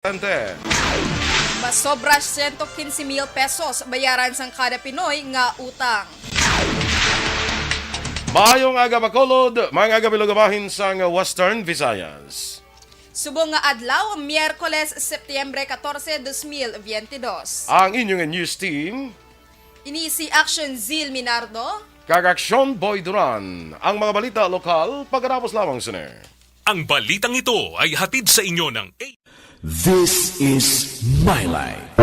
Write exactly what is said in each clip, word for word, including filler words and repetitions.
Tante. Masobra siyento quince mil pesos bayaran sang kada Pinoy nga utang. Maayong aga, Bacolod. Maayong aga, Bilog, bahin sang Western Visayas. Subong nga adlaw, Miyerkules, Setyembre katorse, dos mil biyente dos. Ang inyong news team. Ini si Action Zil Minardo. Kag Action Boy Duran. Ang mga balita lokal, pagkatapos lamang sini. Ang balitang ito ay hatid sa inyo ng A- This is My Life.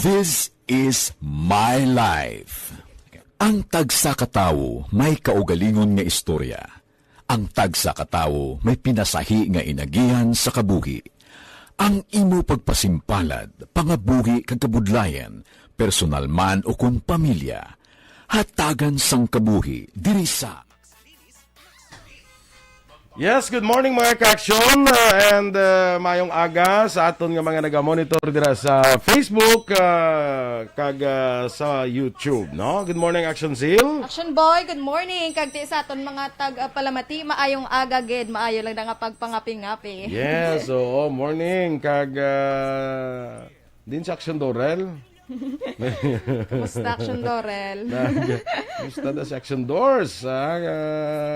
This is My Life. Ang tagsa ka tawo may kaugalingon nga istorya. Ang tagsa ka tawo may pinasahi nga inagihan sa kabuhi. Ang imo pagpasimpalad, pangabuhi kag kabudlayan, personal man o kon pamilya, hatagan sang kabuhi diri sa Yes, good morning, mga ka-action, uh, and uh, mayong aga sa aton nga mga naga-monitor dira sa Facebook, uh, kag uh, sa YouTube, no? Good morning, Action Zeal. Action Boy, good morning. Kag ti sa aton mga tag-, uh, palamati, maayong aga gid, maayo lang na nga pagpangapi-ngapi. Yes, oo, morning. Kag uh, din sa Action Dorel. Kumusta, Action Dorel? Nag-, kumusta na si Action Dors? Ah, ga,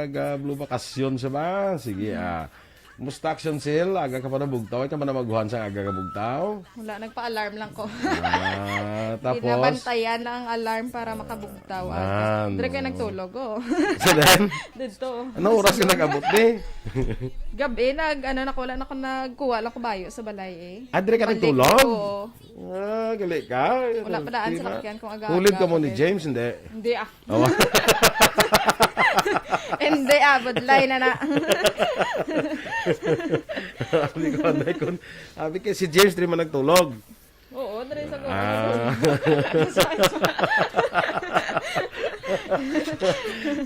ga blue vacation siya ba? Sige, ah. Kumusta, Action Sil? Aga ka pa na bugtaw? Ay ka man na maguhan sa aga ka bugtaw? Wala, nagpa-alarm lang ko. Ah, tapos? Ginabantayan ang alarm para makabugtaw. Man. Dire ka nagtulog, oh. So then? Dito. Ano oras ka nag-abot, di? Gabi, nag, ano, nako, wala na ko nagkuha lang ko bayo sa balay, eh. Ah, dire ka Balik nagtulog? Ko. Ah, gali ka. Wala pa daan sa Di ba? Lakyan kung aga-aga Hulid ka mo ni kami. James, hindi? Hindi, ah. Oh. Hindi, ah, budlay na na. Sabi ko, anday kun, sabi kay si James, di man nagtulog. Oo, dali sa Ah.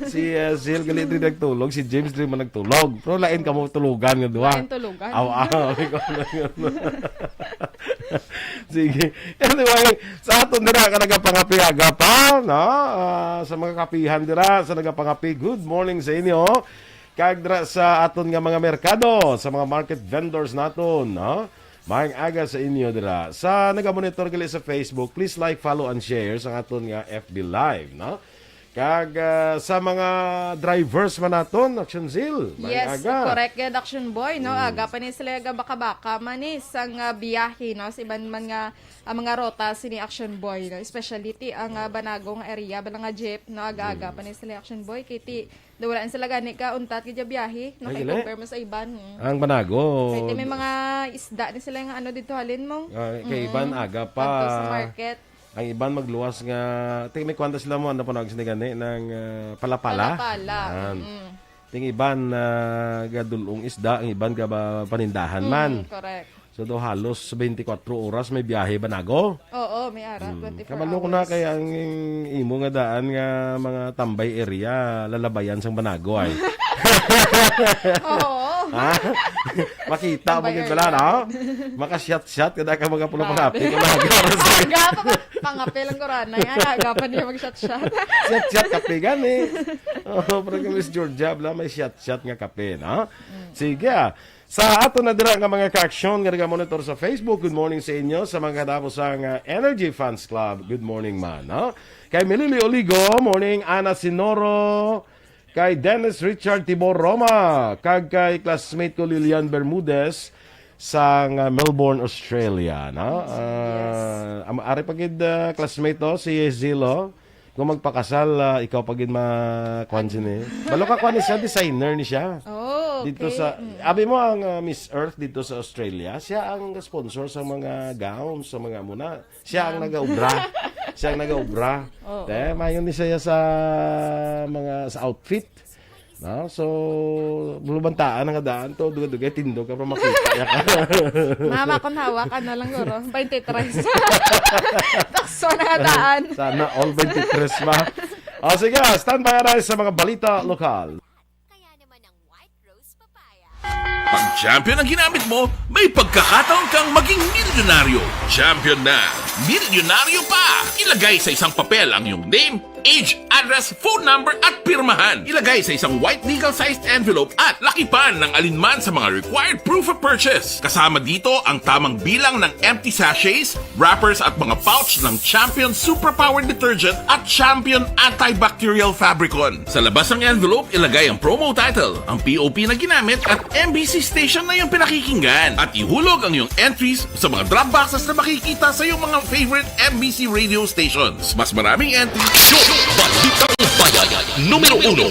Si, uh, Zil, gali di nagtulog. Si James, di man nagtulog. Pero lain ka mo tulugan nga duha. Lain tulugan. Aw, aw. Sige. Anyway, sa aton dira ka nagapangapiaga pa, no? Ah, sa mga kapihan dira, sa nagapangapi, good morning sa inyo. Kag dira sa aton nga mga merkado, sa mga market vendors naton, no? Maayong aga sa inyo dira. Sa nagamonitor gali sa Facebook, please like, follow, and share sa aton nga F B Live, no? Kag, ah, sa mga drivers man naton, Action Zeal, maayong Yes, aga. Correct gid, Action Boy, no? Mm. Aga pa ni sila ga baka-baka man ni sang, ah, biyahe, no? Sa iban man nga, ah, mga rota sini Action Boy, no? Especially ti ang, ah, Banago nga area, bala nga jeep, no? Aga-aga Mm. pa ni sila Action Boy, kay ti daw wala sila gani ka untat gid biyahe, no? Ay, Kay gali? Compare mo sa iban, mm. Ang Banago. Kay ti may mga isda ni sila nga ano dito halin mo. Ah, kay Mm. iban aga pa. Adto sa market. Ang iban magluwas nga, ting may kwanta sila mo, ano pa nawag sila gani, ng, ah, palapala. Palapala. Yan. Mm. Ting iban, ah, gadulong isda, ang iban ga ba panindahan Mm, man. Correct. So, daw halos twenty-four oras may biyahe Banago. Oo, may ara, Mm. twenty-four Kabalo ko na hours. Kay ang imo nga daan nga mga tambay area, lalabayan sang Banago ay. Oo. Ha? Makita mo Tambay gid bala, area. No? Makasyat-syat kada ka mga pula Grabe. Panapi ko na. Aga pa ba? Pangapil ang korana yan. Aga pa niya mag-shot-shot. Syat-syat kape gani. Oh, pero kay Miss Georgia, bala may syat-syat nga kape, no? Mm. Sige, ah. Sa ato na dira nga mga ka-aksyon nga naga-monitor sa Facebook, good morning sa inyo. Sa mga katapos ang, ah, Energy Fans Club, good morning man, no? Kay Melili Oligo, morning. Ana Sinoro, kay Dennis Richard Tibor Roma, kag kay classmate ko Lilian Bermudez sang, ah, Melbourne, Australia, no? Yes. Ah, am-, ari pa gid, ah, classmate to, si Zilo. Kung magpakasal, ah, ikaw pa gid ma-, kwan sini. Balo ka kwan ni siya, designer ni siya. Oh, okay. Dito sa, Mm. abi mo ang, ah, Miss Earth dito sa Australia, siya ang sponsor sa mga gowns, sa mga muna. Siya ang Ma'am. Nagaubra. Siya ang nagaubra. Oo. Te, mayon ni siya sa mga, sa outfit. No? So, bulubantaan nga daan to, dugay-dugay, tindog ka pa makita niya ka. Mama, kung hawak, ano lang, guro, twenty-three. Takso na nga daan. Sana all twenty-three ba? O, sige, standby na sa mga balita lokal. Kaya naman ang White Rose Papaya. Pag champion ang ginamit mo, may pagkakataon kang maging milyonaryo. Champion na, milyonaryo pa! Ilagay sa isang papel ang iyong name, age, address, phone number, at pirmahan. Ilagay sa isang white legal-sized envelope at lakipan ng alinman sa mga required proof of purchase. Kasama dito ang tamang bilang ng empty sachets, wrappers, at mga pouch ng Champion Superpower Detergent at Champion Antibacterial Fabricon. Sa labas ng envelope, ilagay ang promo title, ang P O P na ginamit, at M B C station na iyong pinakikinggan. At ihulog ang iyong entries sa mga drop boxes na makikita sa iyong mga favorite M B C radio stations. Mas maraming entries, Balitang Bayan, numero uno.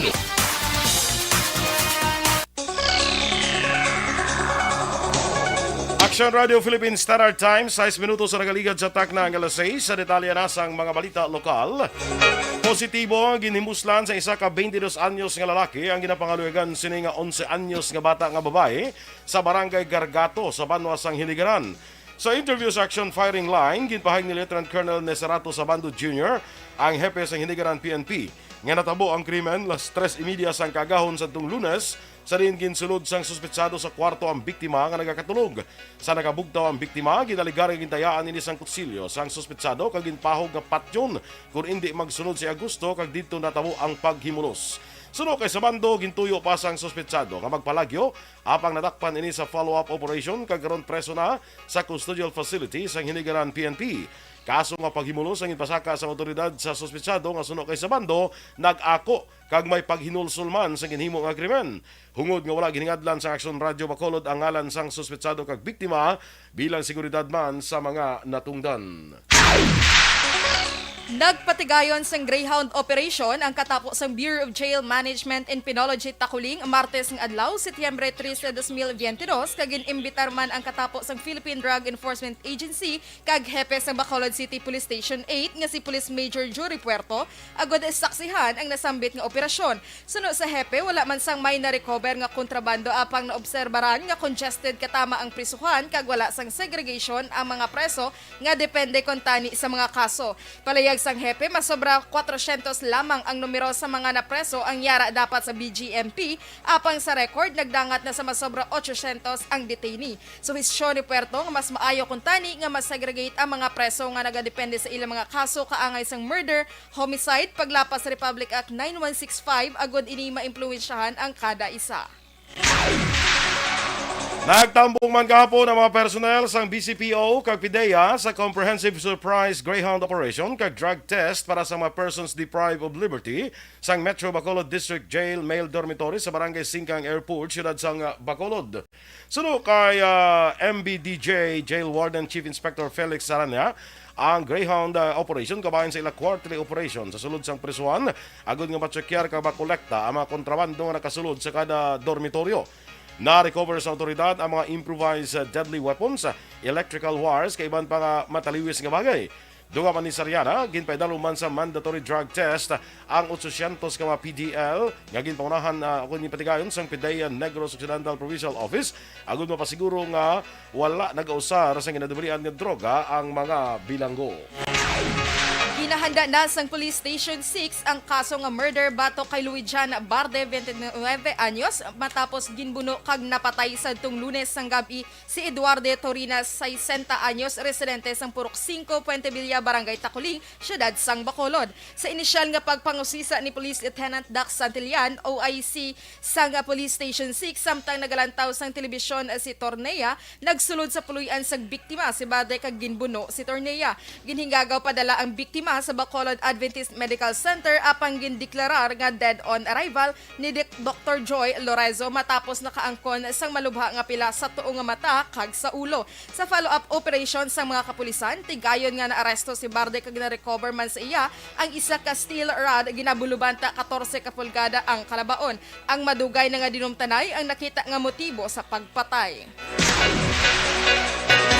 Action Radio Philippine Standard Time, sais minutos sa nagaligad sa takna ang alas sais. Sa detalye na sang mga balita lokal. Positibo ang ginhimuslan sa isa ka twenty-dos anyos nga lalaki ang ginapangaluyagan sini nga onse anyos nga bata nga babayi sa Barangay Gargato sa banwa sang Hinigaran. Sa interview sa Action Firing Line, ginpahayag ni Lieutenant Colonel Neserato Sabando Junior, ang hepe sang Hinigaran P N P, nga natabo ang krimen las tres y media sang kaagahon sadtong Lunes, sa diin ginsulod sang suspetsado sa kwarto ang biktima nga nagakatulog. Sa nakabugtaw ang biktima, ginaligar nga gintayaan ini sang kutsilyo sang suspetsado kag ginpahog nga patyon kon indi magsunod si Augusto, kag didto natabo ang paghimulos. Suno kay Sabando, gintuyo pa sang suspetsado nga magpalagyo, apang nadakpan ini sa follow-up operation kag karon preso na sa custodial facility sang Hinigaran P N P. Kaso nga paghimulos ang ginpasaka sang awtoridad sa suspetsado nga suno kay Sabando nag-ako kag may paghinulsol man sa ginhimo nga krimen. Hungod nga wala ginhingadlan sa Action Radio Bacolod ang ngalan sang suspetsado kag biktima, bilang seguridad man sa mga natungdan. Nagpatigayon sang Greyhound Operation ang katapo sang Bureau of Jail Management and Penology Takuling, Martes nga adlaw, Setyembre trese, dos mil biyente dos, kag gin-imbitar man ang katapo sang Philippine Drug Enforcement Agency kag hepe sang Bacolod City Police Station eight nga si Police Major Jury Puerto agud saksihan ang nasambit nga operasyon. Suno sa hepe, wala man sang may na-recover nga kontrabando, apang naobserbaran nga congested katama ang prisuhan kag wala sang segregation ang mga preso nga depende kuntani sa mga kaso. Palayag sang hepe, mas sobra kwatrocientos lamang ang numero sa mga napreso ang yara dapat sa B G M P, apang sa record nagdangat na sa mas sobra ochocientos ang detainee. Suhestyon ni Puerto nga mas maayo kuntani nga ma-segregate ang mga preso nga nagadepende sa ilang mga kaso kaangay sang murder, homicide, paglapas sa Republic Act nine one six five, agud ini maimpluwensyahan ang kada isa. Nagtambong man gahapon ang mga personnel sang B C P O kag PDEA sa Comprehensive Surprise Greyhound Operation kag drug test para sa mga persons deprived of liberty sang Metro Bacolod District Jail Male Dormitory sa Barangay Singkang Airport, siyudad sang, ah, Bacolod. Suno kay, ah, M B D J Jail Warden Chief Inspector Felix Saranya, ang Greyhound, ah, operation kabahin sa ila quarterly operation sa sulod sang prisuhan, agud nga matsekyar kag makolekta ang mga kontrabando nga nakasulod sa kada dormitoryo. Na-recover sa awtoridad ang mga improvised, ah, deadly weapons, ah, electrical wires, kag iban pa nga mataliwis nga bagay. Dugang man ni Sariana, ginpaidalom man sa mandatory drug test ang otso syentos ka mga P D L nga ginpangunahan, ah, o ginpatigayon sang PDEA Negros Occidental Provincial Office, agud mapasiguro nga wala nagausar sa ginadumbrian nga droga ang mga bilanggo. Ginahanda na sang Police Station six ang kaso nga murder batok kay Luigian Barde, twenty-nine anyos, matapos ginbuno kag napatay sadtong Lunes sang gab-i si Eduardo Torina, sesenta anyos, residente sang Purok Singko, Puente Villa, Barangay Taculing, siyudad sang Bacolod. Sa inisyal nga pagpangusisa ni Police Lieutenant Dax Santillan, O I C sang Police Station six, samtang nagalantaw sang telebisyon si Tornea, nagsulod sa puloy-an sang biktima si Barde kag ginbuno si Tornea. Ginhingagaw padala ang biktima sa Bacolod Adventist Medical Center, apang gindeklarar nga dead on arrival ni Dik-, Doktor Joy Lorenzo matapos nakaangkon sang malubha nga pila sa tuo nga mata kag sa ulo. Sa follow-up operation sang mga kapulisan, tigayon nga naaresto si Barde kag na-recover man sa iya ang isa ka steel rod, ginabulubanta katorse ka pulgada ang kalabaon. Ang madugay na nga dinumtanay ang nakita nga motibo sa pagpatay.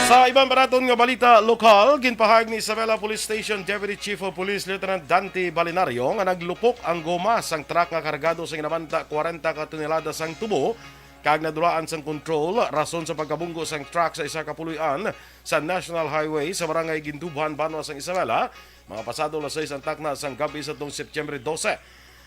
Sa iban pa naton nga balita lokal, ginpahayag ni Isabela Police Station Deputy Chief of Police Lieutenant Dante Balinario nga naglupok ang goma sang truck nga kargado sa ginamanta kwarenta ka tonelada sang tubo kag nadulaan sang kontrol, rason sa pagkabunggo sang truck sa isa ka puloy-an sa National Highway sa Barangay Gintubhan, banwa sang Isabela, mga pasado las sais ang takna sang gab-i sa tong Septyembre dose.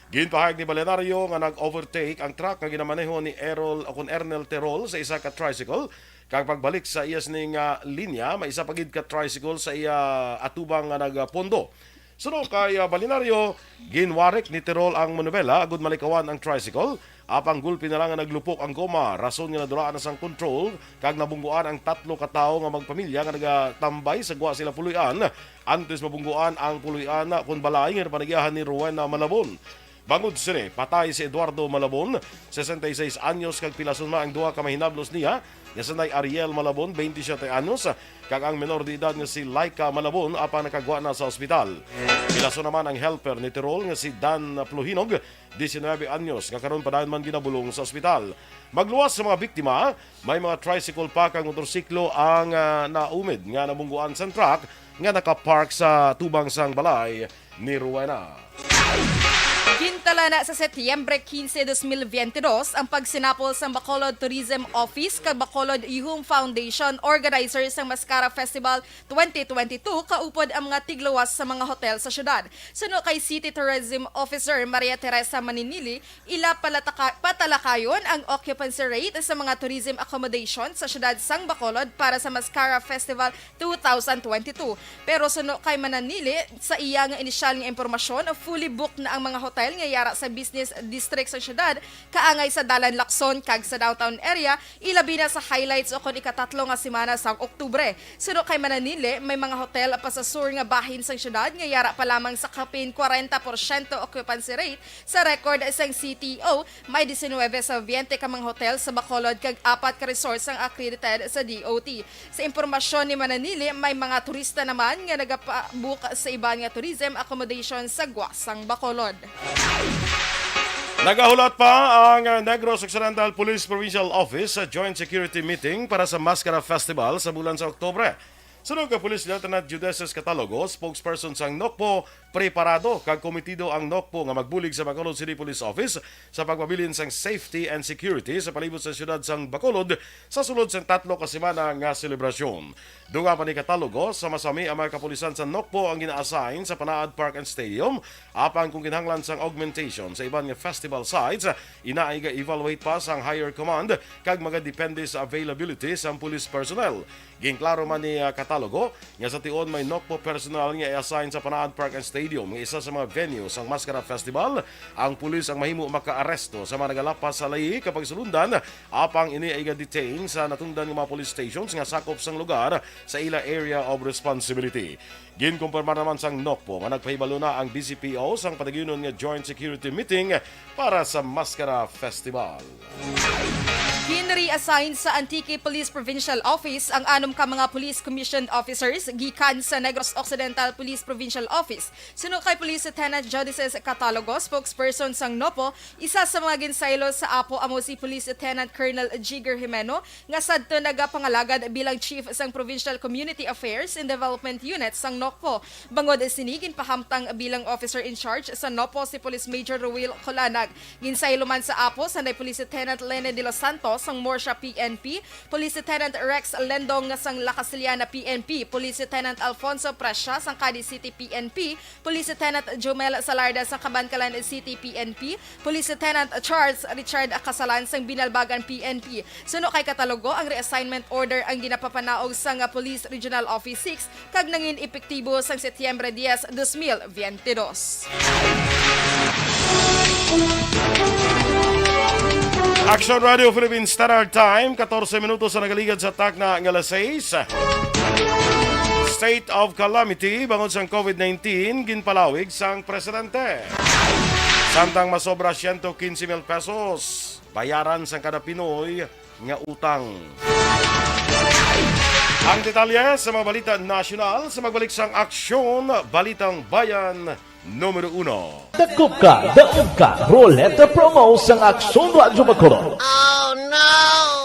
Ginpahayag ni Balenario nga nag-overtake ang truck nga ginamaneho ni Errol o kon Ernel Terol sa isa ka tricycle, kag pagbalik sa iya sini nga linya, may isa pa gid ka tricycle sa iya atubang nga nagapondo. Suno kay, ah, Balneario, ginwarik ni Tirol ang manubela agud malikawan ang tricycle. Apang gulpi na lang nga naglupok ang goma, rason nga nadulaan na sang kontrol kag nabungguan ang tatlo ka tawo nga magpamilya nga nagatambay sa gwa sila puloy-an antes mabungguan ang puloy-an kon balay nga panagiahan ni Rowena Malabon. Bangod sini, patay si Eduardo Malabon, sesenta y seis anyos, kag pilason man ang duha ka mahinablos niya, nga sanay Ariel Malabon, twenty-siete anyos, kag ang menor de edad nga si Laika Malabon, apang nakagwa na sa ospital. Pilason naman ang helper ni Tirol nga si Dan Pluhinog, diecinuebe anyos, nga karon padayon man ginabulong sa ospital. Magluwas sa mga biktima, may mga tricycle pa kag motorsiklo ang, ah, naumid nga nabungguan sang truck nga nakapark sa tubang sang balay ni Rowena. Gintala na sa Setyembre quince, dos mil veinte dos ang pagsinapol sang Bacolod Tourism Office kag Bacolod Yuhum Foundation, organizer sang Mascara Festival twenty twenty-two, kaupod ang mga tigluwas sa mga hotel sa syudad. Suno kay City Tourism Officer Maria Teresa Maninili, ila palataka- patalakayon ang occupancy rate sa mga tourism accommodation sa syudad sang Bacolod para sa Mascara Festival two thousand twenty-two. Pero suno kay Mananili, sa iya nga inisyal nga impormasyon, fully booked na ang mga hotel nga yara sa business district sa syudad, kaangay sa Dalan Lacson kag sa downtown area, ilabi na sa highlights o kon ikatatlo nga semana sang Oktubre. Suno kay Mananili, may mga hotel pa sa sur nga bahin sang syudad nga yara pa lamang sa kapin kwarenta porsyento occupancy rate. Sa record sang C T O, may diecinuebe sa veinte ka mga hotel sa Bacolod kag apat ka resort sang accredited sa D O T. Sa impormasyon ni Mananili, may mga turista naman nga nagapabook sa iban nga tourism accommodation sa gwa sang Bacolod. Nagahulat pa ang Negros Occidental Police Provincial Office sa Joint Security Meeting para sa Mascara Festival sa bulan sa Oktubre. Suno kay Police Lieutenant Judeces Catalogo, spokesperson sang NOCPO, preparado kag komitido ang NOCPO nga magbulig sa Bacolod City Police Office sa pagpabilin sang safety and security sa palibot sa siyudad sang Bacolod sa sulod sang tatlo ka semana nga selebrasyon. Dunga pa ni Catalogo, sama-sami ang mga kapulisan sa NOCPO ang gina-assign sa Panaad Park and Stadium, apang kung kinahanglan sang augmentation sa iban nga festival sites, inaay ga-evaluate pa sang higher command kag magadepende sa availability sang police personnel. Ginklaro man ni, ah, Catalogo nga sa tion may NOCPO personnel nga i-assign sa Panaad Park and Stadium nga isa sa mga venue sang Mascara Festival. Ang pulis ang mahimo makaaresto sa mga nagalapas sa layi kapag sulundan, apang ini ay ga-detain sa natungdan nga mga police stations nga sakop sang lugar sa ila area of responsibility. Ginkumpirmar naman sang NOCPO nga nagpahibalo na ang D C P O sang padaginon nga joint security meeting para sa Mascara Festival. Ginreassign sa Antique Police Provincial Office ang anom ka mga police commissioned officers gikan sa Negros Occidental Police Provincial Office. Suno kay Police Lieutenant Judices Catalogo, spokesperson sang NOCPO, isa sa mga ginsaylo sa Apo amo si Police Lieutenant Colonel Jigger Jimeno, nga sadto nagapangalagad bilang Chief sang Provincial Community Affairs and Development Unit sang NOCPO. Bangod sini, ginpahamtang bilang Officer in Charge sa NOCPO si Police Major Ruil Colanag. Ginsaylo man sa Apo sanday Police Lieutenant Lene de los Santos sang Morsha P N P, Police Lieutenant Rex Lendong sang La Castellana P N P, Police Lieutenant Alfonso Prescia sang Cadiz City P N P, Police Lieutenant Jomel Salarda sang Kabankalan City P N P, Police Lieutenant Charles Richard Casalan sang Binalbagan P N P. Suno kay Catalogo, ang reassignment order ang ginapapanaog sang Police Regional Office six kag nangin epektibo sang Setyembre dies, dos mil veinte dos. Action Radio Philippine Standard Time, katorse minutos ang nagaligad sa takna nga alas sais. State of calamity bangod sang COVID nineteen ginpalawig sang presidente. Samtang masobra siyento kinse mil pesos bayaran sang kada Pinoy nga utang. Ang detalye sa mga balita nasyonal sa magbalik sang Aksyon Balitang Bayan Numero Uno. Dakop ka, daog ka, Roleta Promo sang Aksyon Radyo Bacolod.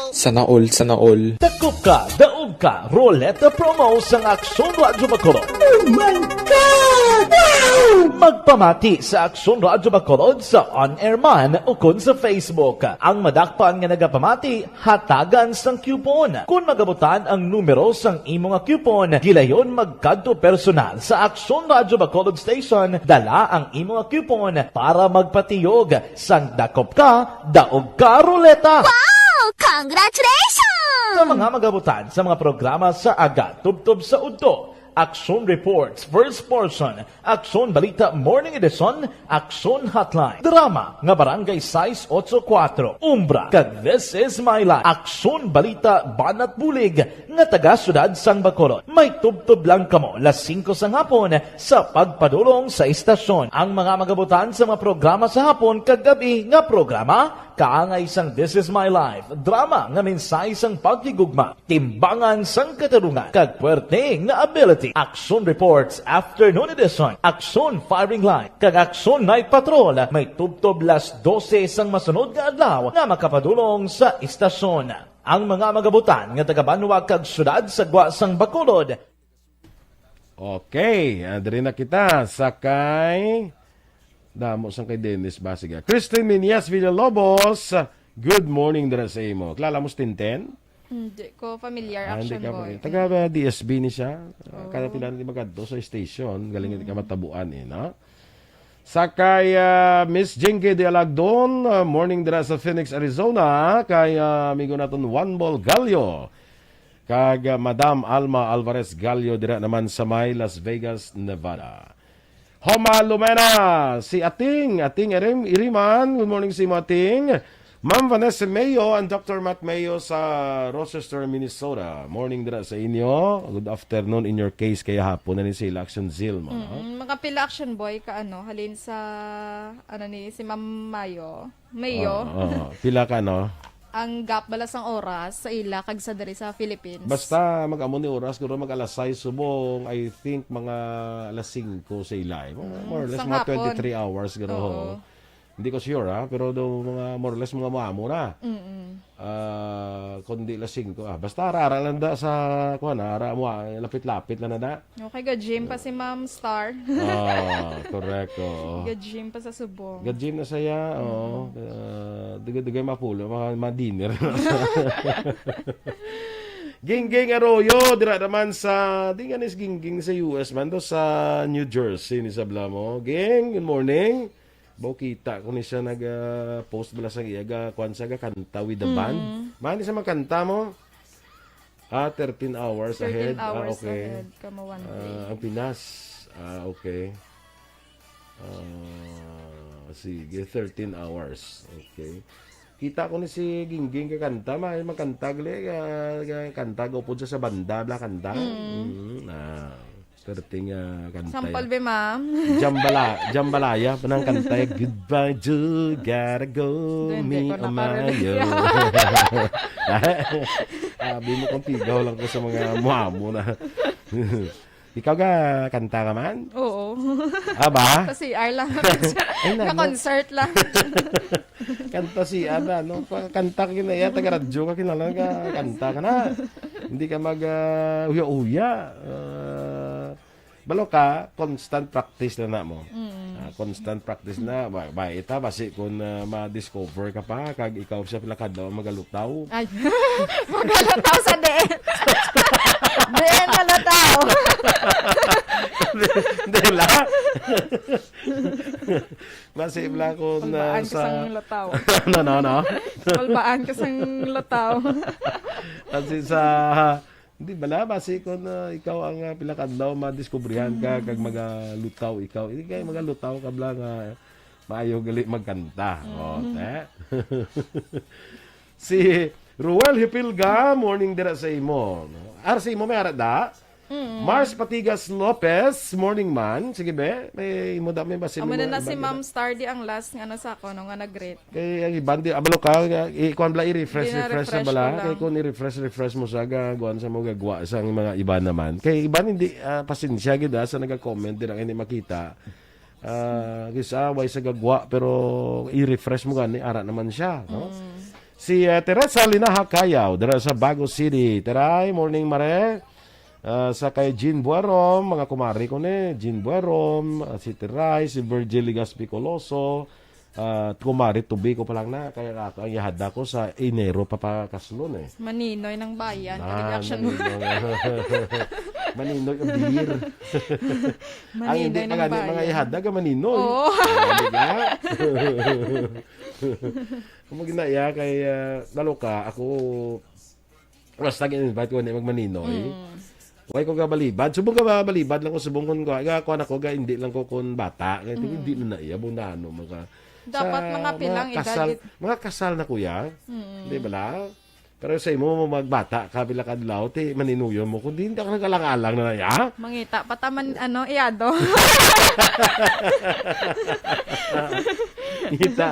Sana all, sana all. Dakop ka, daog ka, Roleta Promo sang Aksyon Radyo Bacolod. Oh my God! Wow! Magpamati sa Aksyon Radyo Bacolod sa on-air man ukon sa Facebook. Ang madakpan nga nagapamati, hatagan sang coupon. Kon magabutan ang numero sang imo nga coupon, gilayon magkadto personal sa Aksyon Radyo Bacolod Station, dala ang imo nga coupon para magpatiyog sang dakop ka, daog ka, Roleta. Wow! Congratulations! Sa mga magabutan sa mga programa sa aga tubtob sa udto, Aksyon Reports, First Person, Aksyon Balita Morning Edition, Aksyon Hotline, drama nga Barangay sais otso kuwatro, Umbra, kag This Is My Life, Aksyon Balita Banat Bulig, nga taga Siyudad sang Bacolod. May tubtob lang kamo las singko sang hapon sa pagpadulong sa istasyon. Ang mga magabutan sa mga programa sa hapon kag gab-i nga programa, kaangay sang This Is My Life, drama nga mensahe sang paghigugma, timbangan sang katarungan, kag puwerte nga ability. Aksyon Reports Afternoon Edition, Aksyon Firing Line, kag Aksyon Night Patrol may tubtob las dose sang masunod nga adlaw nga makapadulong sa istasyon. Ang mga magabutan nga taga-banwa kag siyudad sa gwa sang Bacolod. Okay, ah, diri na kita sa kay damo sang kay Dennis ba? Sige. Christine Minyas Villalobos, good morning dira sa imo. Kilala mo si Tinten? Hindi ko familiar, Ah, hindi Action ka Boy. familiar. Taga, ah, D S B ni siya. Ah, Oh. Kada pila na di magkadto sa station, galing ka matabuan eh, no? Sa kay, ah, Miss Jinky de Alagdon, ah, morning dira sa Phoenix, Arizona. Kay, ah, amigo naton Juan Bol Gallo. Kag, ah, Madam Alma Alvarez Gallo dira naman sa may Las Vegas, Nevada. Homa Lumena, si Ating, Ating Irim-, Iriman. Good morning sa imo, Ating. Ma'am Vanessa Mayo and Doctor Matt Mayo sa Rochester, Minnesota. Morning dira sa inyo. Good afternoon in your case. Kaya hapon na ni sila, Action Zil mo, no? Mm, makapila, Action Boy, ka ano, halin sa, ano ni, si Ma'am Mayo. Mayo. Oo, oo. Pila ka, no? Ang gap bala sang oras sa ila kag sa diri sa Philippines. Basta mag-amo ni oras, guro mag alas sais subong, I think mga alas singko sa ila. Eh. Mga Mm, more or less sang mga hapon. twenty-three hours, guro. Oo. Hindi ko sure, ha? Pero do, mga more or less mga maamo na. Mm-mm. Ah, kung di alas singko, ah. Basta ara-ara lang da sa, kuwan, ah, ara mo, ah, lapit-lapit lang na da. Okay, ga-gym pa si Ma'am Star. Ah, correct, oo. Ga-gym pa sa subong. Ga-gym na saya, oo. Mm. Ah, dugay-dugay mapulo, ma-, ma-dinner. Gingging Arroyo, dira naman sa, di nga ni si Gingging sa U S man, do sa New Jersey, ni sabla mo. Ging, good morning. Baw kita ko ni siya nag, ah, post bala sa iya, ga, kuwan sa ga kanta with the band. Mm. Mani sa magkanta mo? Ah, thirteen hours Thirteen ahead. Ah, hours okay. ahead ka mo one day. Ah, ang Pinas. Ah, okay. Ah, sige, thirteen hours. Okay. Kita ko ni si Gingging kakanta, ma-, magkanta gali, ah, kanta, gupod siya sa banda, bla kanta. Mm. Mm, ah, perting, ah, kanta Sampal yan. Be, ma'am. Jambala-, jambalaya, panang kanta, eh, "Goodbye, Joe, gotta go, Hindi me ko on my nakarinig own." yan. Sabi mo kung pigaw lang ko sa mga muamo na. Ikaw ga kanta ka man? Oo. Ah, ba? Sa C R lang. Ay, nano? Na concert lang. Kanta C R na, no? Pa-, kanta ka na, ya, taga-radyo ka, kinahanglan ka, kanta ka na. Hindi ka mag, ah, uya-uya. Ah, balo ka, constant practice na na mo. Mm. Ah, constant practice na. Ba, ba, ita, basi kung, ah, ma-discover ka pa, kag ikaw siya pila kadlaw ang magalutaw. Ay. Magalutaw sa diin. Diin malutaw. Hindi la. Basi pala kung, ah, Kulbaan ka sa sang lutaw. No, no, no. Kulbaan ka sang lutaw. Kasi sa, hindi bala, basi kung, ah, ikaw ang, ah, pila ka adlaw, madiskubrihan ka, Mm. kag magalutaw ikaw. Hindi kay magalutaw ka bala nga maayo gali magkanta. Mm. Oh, te. Si Ruel Hipilga, morning dira sa imo. Ar sa imo, may ara da? Mm. Mars Patigas Lopez, morning man. Sige, be. May imo da, may basi Amo mo na na iba si nila. Ma'am Star, di ang last nga na sa ako, no, nga nag-greet. Kay ang iban di, abalo ka, i-, kuwan bala, i-refresh, Di na refresh na refresh bala. ko lang. Kay kung i-refresh, refresh mo sa ga-, kuwan sa mo gagwa sa mga iba naman. Kay iban hindi, ah, pasensya gid, ah, sa naga-comment, di na hindi makita. Ah, kisa, way sa gagwa, pero i-refresh mo gani, ara naman siya, no? Mm. Si, ah, Teresa Linaha Cayaw, dira sa Bago City. Teray, morning, Mare. Ah, sa kay Jean Buerom, mga kumari ko ni, Jean Buerom, ah, si Teray, si Virgil Legaspi Coloso, ah, kumari, tubi ko pa lang na, kaya ako, ang yahada ko sa Enero pa pakaslon eh. Maninoy ng bayan, Ah, kaligaksyon mo. Maninoy. Maninoy of the year. Ang hindi Maninoy ng pa gani, mga bayan. Yahada ka Maninoy. Oo. Ah, di ba? Kung maginaya kay, ah, lalo ka, ako, basta gin-invite ko, hindi magmaninoy. Mm. Why ko gabalibad? Subong gabalibad lang ko, subong kun ga, ga, kuwan ako, ga, hindi lang ko kun bata. Kaya hindi na na iya, bunda, ano, mga, Dapat sa mga pilang mga edad kasal, gid. Mga kasal na, kuya. Mm. Di ba lang? Pero sa imo, magbata ka, pila ka adlaw, ti, maninuyo mo, kundi hindi ka nagalang-alang na, ya? Mangita pa taman, ano, iyado. Ngita,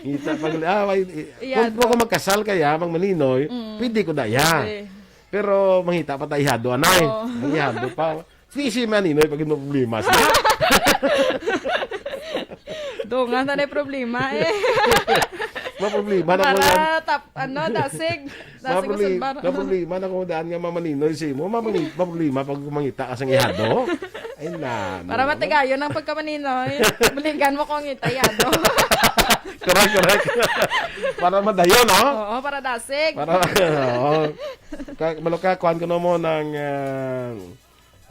ngita, pag, ah, may, i-, Iyado. Kung, kung magkasal kaya, magmaninoy, Mm. pwede ko na, ya. Pwede. Pero mangita pa ta ihado, anay. Oo. Ang ihado pa. Si, si Maninoy, pag mo problema siya. Dungan na na problema, eh. Maproblema na ko yan. Para tap-, ano, dasig. Dasig Maproblema, masulbar. Maproblema na ko daan nga mamaninoy si mo. Mamani-, maproblema pag mangita ka sang ihado. Ay, na, Para ano, matigayon ang pagkamaninoy. Buligan mo kung itayado. Correct, correct. Para madayon, no? Oo, para dasig. Para, oo. Ka-, malo ka, kuhaan ko na mo ng, ah,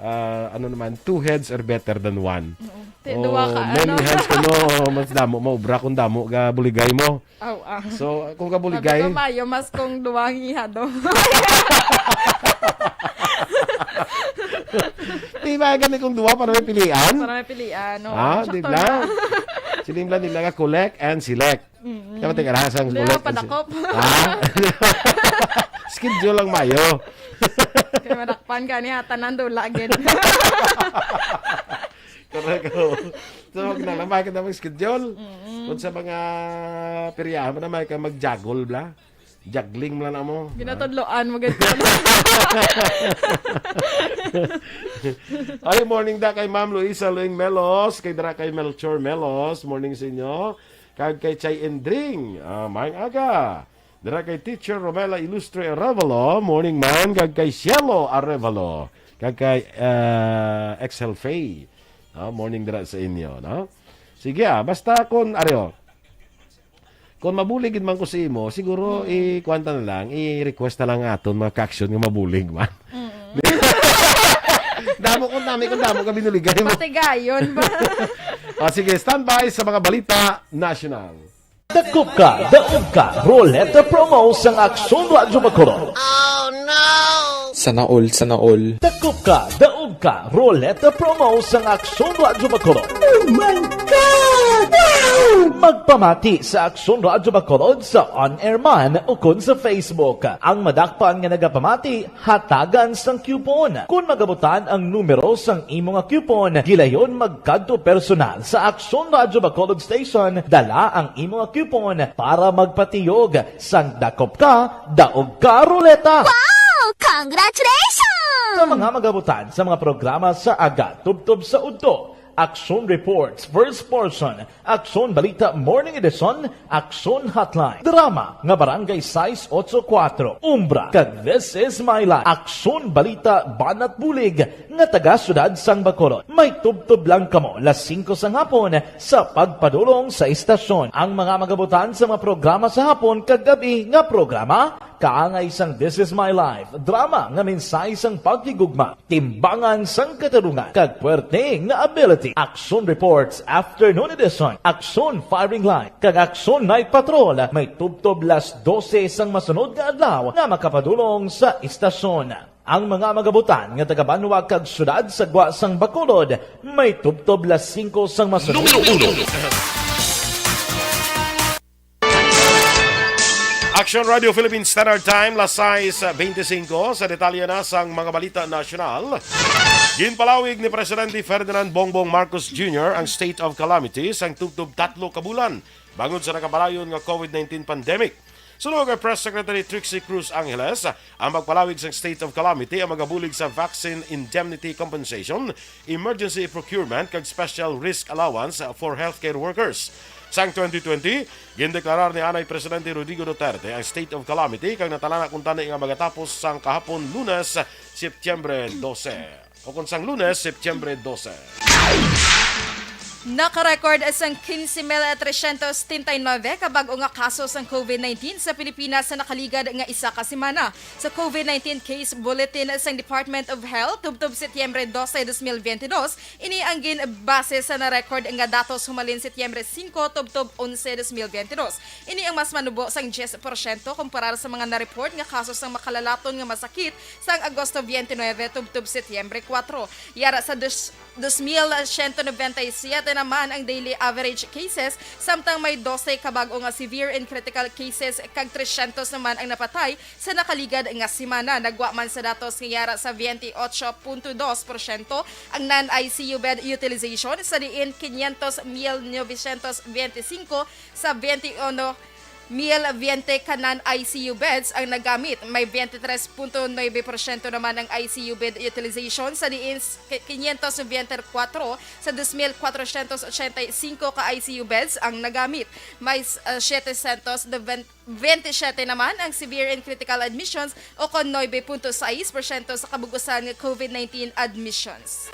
ah, ano naman, two heads are better than one. Oo. Ti-, Oh, duwa ka, many ano? Hands ko, no, mas damo, maubra kung damo ga buligay mo. Aw, ah. So, kung ga buligay Sabi ko, mayo, mas kung duwa ang ihado. Di ba, gani kung duwa para may pilian? Para may pilian, no? Ah, di Sakto ba? Na. Siling lang nila nga collect and select. Mm-mm. Kaya mati ka na sang Hindi, collect and padakop. Se-, ha? Schedule lang mayo. Kaya madakpan ka niya, tanan dula, gid. Correct, oh. So, wag na lang, may ka na mag-schedule. Mm-mm. Kung sa mga peryahan mo na, may ka mag-juggle, bla? Juggling mo lang na mo. Ginatudloan mo, gid. Ay, morning da kay Ma'am Luisa Luing Melos, kay dira kay Melchor Melos. Morning sa inyo. Kag kay Chay Endring, ah, maayong aga. Dira kay Teacher Romela Ilustre Arevalo, morning, ma'am. Kag kay Cielo Arevalo. Kag kay, ah, Excel Faye. Ah, morning dira sa inyo, no? Sige, ah, basta kun, ari, oh. Kung mabulig gid man ko sa imo, siguro Mm. i-kuwan ta na lang, i-request na lang aton mga ka-aksyon nga mabulig man. Mm. Damo kung dami, kung damo ka binuligay mo. Patigayon ba? O, sige, standby sa mga balita national. Dakop ka, daog ka, Roleta Promo sang Aksyon Radyo Bacolod. Sana all, sana all. Dakop ka, daog ka, Roleta Promo sang Aksyon Radyo Bacolod. Oh my God! Wow! Magpamati sa Aksyon Radyo Bacolod sa on-air man ukon sa Facebook. Ang madakpan nga nagapamati, hatagan sang coupon. Kon magabutan ang numero sang imo nga coupon, gilayon magkadto personal sa Aksyon Radyo Bacolod Station, dala ang imo nga coupon para magpatiyog sang Dakop Ka, Daog Ka Roleta. Wow! Congratulations! Sa mga magabutan sa mga programa sa aga, tubtob sa udto, Aksyon Reports, First Portion, Aksyon Balita Morning Edition, Aksyon Hotline, drama nga Barangay sais ocho kuatro, Umbra, kag This Is My Life, Aksyon Balita Banat Bulig nga taga Siyudad sang Bacolod. May tubtob lang kamo las singko sang hapon sa pagpadulong sa istasyon. Ang mga magabutan sa mga programa sa hapon kag gab-i nga programa, kaangay sang This Is My Life, drama nga mensahe sang paghigugma, timbangan sang katarungan, kag puwerte nga ability. Aksyon Reports Afternoon Edition, Aksyon Firing Line, kag Aksyon Night Patrol may tubtob las dose sang masunod nga adlaw nga makapadulong sa istasyon. Ang mga magabutan nga taga-banwa kag siyudad sa gwa sang Bacolod may tubtob las singko sang masunod. Numero uno. Action Radio Philippine Standard Time, las sais beintisinko. Sa detalye na sang mga balita nasyonal, ginpalawig ni Presidente Ferdinand Bongbong Marcos Junior ang state of calamity sang tubtob tatlo ka bulan bangod sa nagapadayon nga COVID nineteen pandemic. Suno kay Press Secretary Trixie Cruz Angeles, ang pagpalawig sang state of calamity ang magabulig sa vaccine indemnity compensation, emergency procurement, kag special risk allowance for healthcare workers. Sang twenty twenty, gindeklarar ni anay Presidente Rodrigo Duterte ang state of calamity kag natalana kuntani nga magatapos sang kahapon, Lunes, Setyembre dose. O kung sang Lunes, Setyembre dose. Naka-record sang quince mil trescientos setenta y nueve ka bag-o nga kaso sang covid nineteen sa Pilipinas sa nakaligad nga isa ka semana. Sa covid nineteen case bulletin sang Department of Health tubtob Setyembre doce, dos mil veinte dos, ini ang ginbase sa na-record nga datos humalin Setyembre singko tubtob onse, dos mil veinte dos. Ini ang mas manubo sang diyes porsyento kumparar sa mga na-report nga kaso sang makalalaton nga masakit sang Agosto twenty-nine tubtob Setyembre kuwatro. Yara sa dos, dos mil siyento nobenta y siyete naman ang daily average cases, samtang may dose ka bag-o nga severe and critical cases kag trescientos naman ang napatay sa nakaligad nga semana. Nagwa man sa datos nga yara sa veintiocho punto dos porsyento ang non-I C U bed utilization, sa diin quinientos mil novecientos veinticinco sa veintiuno mil veinte ka non-I C U beds ang nagamit. May veintitrés punto nuebe porsyento naman ang I C U bed utilization, sa diin s-, ki-, quinientos veinticuatro sa dos mil cuatrocientos ochenta y cinco ka I C U beds ang nagamit. May s-, ah, setecientos veintisiete naman ang severe and critical admissions, o kon nuebe punto sais porsyento sa kabug-usan nga covid nineteen admissions.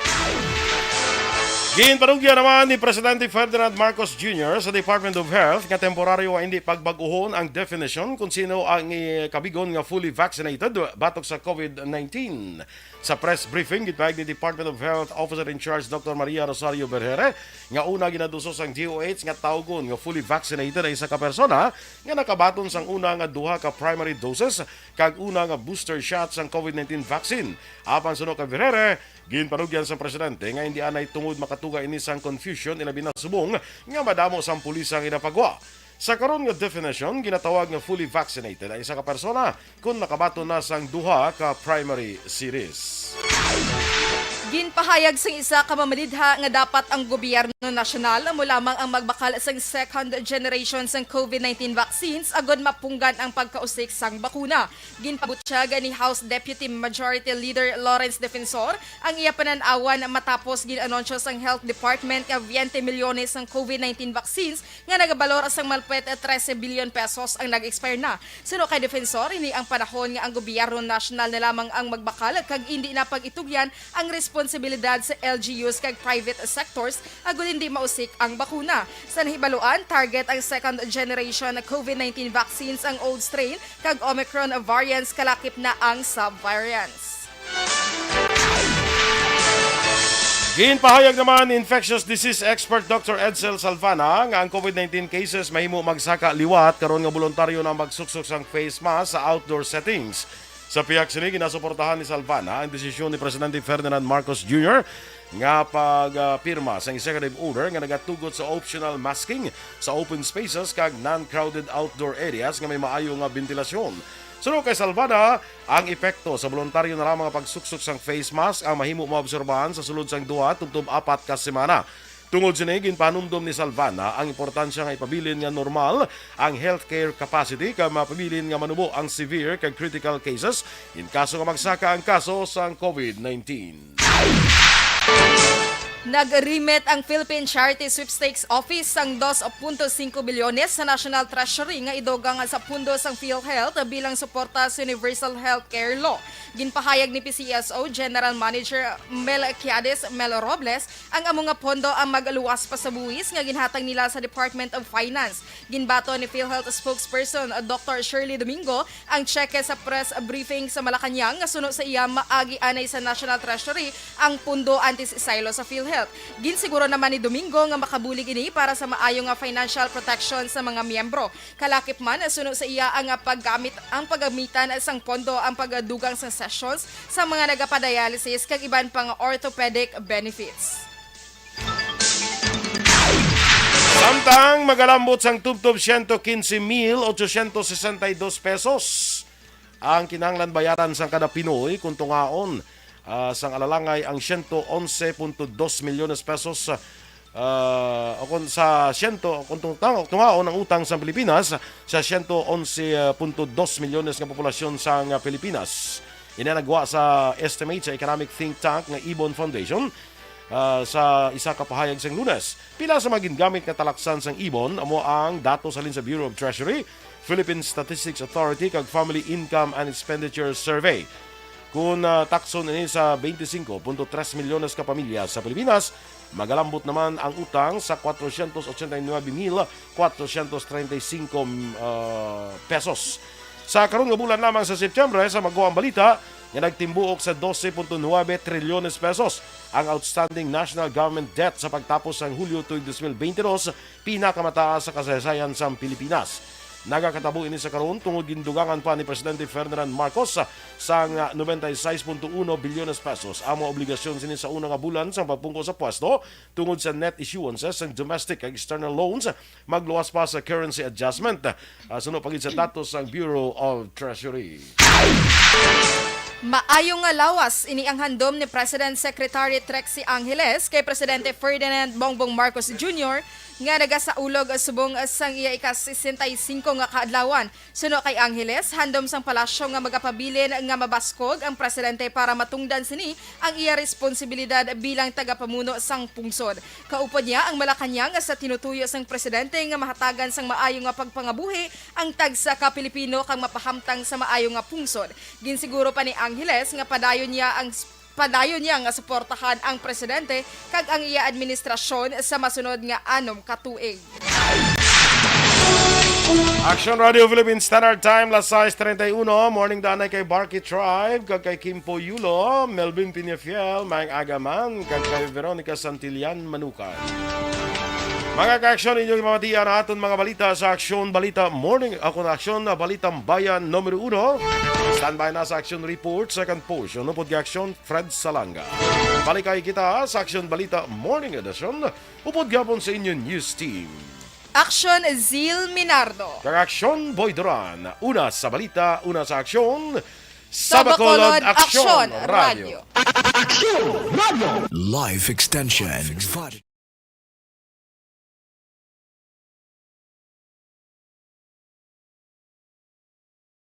Ginpanugyan naman ni Presidente Ferdinand Marcos Junior sa Department of Health nga temporaryo nga hindi pagbag-uhon ang definition kung sino ang, eh, kabigon nga fully vaccinated batok sa covid nineteen. Sa press briefing, gipahayag ni Department of Health Officer in Charge Doctor Maria Rosario Berhere nga una ginaduso sang D O H nga tawgon nga fully vaccinated ang isa ka persona nga nakabaton sang una nga duha ka primary doses kag una nga booster shot sang covid nineteen vaccine. Apan suno kay Berhere, ginpanugyan sang presidente nga hindi anay tungod makatuga ini sang confusion, ilabi na subong nga madamo sang pulis ang ginapagwa. Sa karon nga definition, ginatawag nga fully vaccinated ang isa ka persona kon nakabaton na sang duha ka primary series. Ginpahayag sang isa ka mamalidha nga dapat ang gobyerno nasyonal amo lamang ang magbakal sang second generation sang covid nineteen vaccines agod mapunggan ang pagkausik sang bakuna. Ginpabutyag ni House Deputy Majority Leader Lawrence Defensor ang iya panan-awan matapos gin-anunsyo sang Health Department nga veinte milyones ang covid nineteen vaccines nga nagabalor sang malpet trese bilyon pesos ang nag-expire na. Suno kay Defensor, ini ang panahon nga ang gobyerno nasyonal na lamang ang magbakal kag indi na pag-itugyan ang responsibilidad sa L G Us kag private sectors agud hindi mausik ang bakuna. Sa nahibaluan, target ang second generation covid nineteen vaccines ang old strain kag Omicron variants, kalakip na ang subvariants. Ginpahayag naman ni infectious disease expert Doctor Edsel Salvana nga ang covid nineteen cases mahimo magsaka liwat karon nga boluntaryo na magsuksok sang face mask sa outdoor settings. Sa pihak sini, ginasuportahan ni Salvana ang desisyon ni Presidente Ferdinand Marcos Junior nga pagpirma sang executive order nga nagatugot sa optional masking sa open spaces kag non-crowded outdoor areas nga may maayo nga bentilasyon. Suno kay Salvana, ang epekto sa boluntaryo na lamang nga pagsuksok sang face mask ang mahimo maobserbahan sa sulod sang duha tubtob apat ka semana. Tungod sini, ginpahanumdom ni Salvana ang importansya nga ipabilin nga normal ang healthcare capacity kag mapabilin nga manubo ang severe kag critical cases in kaso nga magsaka ang kaso sang covid nineteen. Nag-remit ang Philippine Charity Sweepstakes Office sang dos punto singko bilyones sa National Treasury nga idugang sa pundo sang PhilHealth bilang suporta sa Universal Healthcare Law. Ginpahayag ni P C S O General Manager Melquiades Mel Robles ang amo nga pondo ang magaluwas pa sa buhis nga ginhatag nila sa Department of Finance. Ginbaton ni PhilHealth spokesperson Doctor Shirley Domingo ang tseke sa press briefing sa Malacañang nga suno sa iya maagi anay sa National Treasury ang pundo antes isaylo sa PhilHealth. Ginsiguro naman ni Domingo nga makabulig ini para sa maayo nga financial protection sa mga miyembro. Kalakip man, suno sa iya ang paggamit, ang paggamitan sang pondo ang pagdugang sang sessions sa mga nagapadialysis kag iban pang orthopedic benefits. Samtang magalambot sang tubtob siyento kinse mil otsosyentos sesenta y dos pesos ang kinahanglan bayaran sang kada Pinoy kung tungaon, ah, sang alalangay ang siyento onse punto dos milyones pesos, ah, o kung sa siyento, kung tung-, tang-, tungaon ang utang sa Pilipinas sa siyento onse punto dos milyones nga populasyon sang Pilipinas. Ina nagwa sa estimate sa economic think tank nga Ibon Foundation, ah, sa isa ka pahayag sang Lunes. Pila sa mga gingamit nga talaksan sang Ibon amo ang datos halin sa Bureau of Treasury, Philippine Statistics Authority, kag Family Income and Expenditure Survey. Kung, ah, takson ini sa twenty-five point three milyones ka pamilya sa Pilipinas, magalambot naman ang utang sa four hundred eighty-nine thousand four hundred thirty-five, ah, pesos. Sa karon nga bulan lamang sa Setyembre, sa maguang balita, nga nagtimbuok sa twelve point nine trilyones pesos ang outstanding national government debt sa pagtapos sang Hulyo tuig twenty twenty-two, pinakamataas sa kasaysayan sang Pilipinas. Nagakatabo ini sa karon tungod gindugangan pa ni Presidente Ferdinand Marcos sang ninety-six point one bilyones pesos ang mga obligasyon sini sa una nga bulan sang pagpungko sa pwesto tungod sa net issuances sang domestic kag external loans, magluwas pa sa currency adjustment, ah, suno pa gid sa datos sang Bureau of Treasury. Maayo nga lawas ini ang handom ni President Secretary Trixie Angeles kay Presidente Ferdinand Bongbong Marcos Junior nga nagasaulog subong sang iya ika-sesenta y cinco nga kaadlawan. Suno kay Angeles, handom sang palasyo nga magapabilin nga mabaskog ang presidente para matungdan sini ang iya responsibilidad bilang tagapamuno sang pungsod. Kaupod niya ang Malacañang sa tinutuyo sang presidente nga mahatagan sang maayo nga pagpangabuhi ang tagsa ka Pilipino kag mapahamtang sa maayo nga pungsod. Ginsiguro pa ni Angeles nga padayon niya ang padayon niya nga suportahan ang presidente kag ang iya administrasyon sa masunod nga anom ka tuig. Action Radio Philippines Standard Time, las sais treinta y uno. Morning danay kay Barky Tribe, kag kay Kimpo Yulo, Melvin Piñafiel, Mang Agaman, kag kay Veronica Santillan Manukan. Mga ka-aksyon, inyong ipamatian ang aton mga balita sa Aksyon Balita Morning, ako na Aksyon na Balitang Bayan numero uno. Standby na sa Aksyon Report, second portion, upod kay Aksyon Fred Salanga. Balikay kita sa Aksyon Balita Morning Edition, upod gihapon sa inyo news team. Aksyon Zil Minardo. Kag Aksyon Boy Duran. Una sa balita, una sa aksyon. Sa Bacolod, Aksyon Radyo. Aksyon Radyo. Life Extension.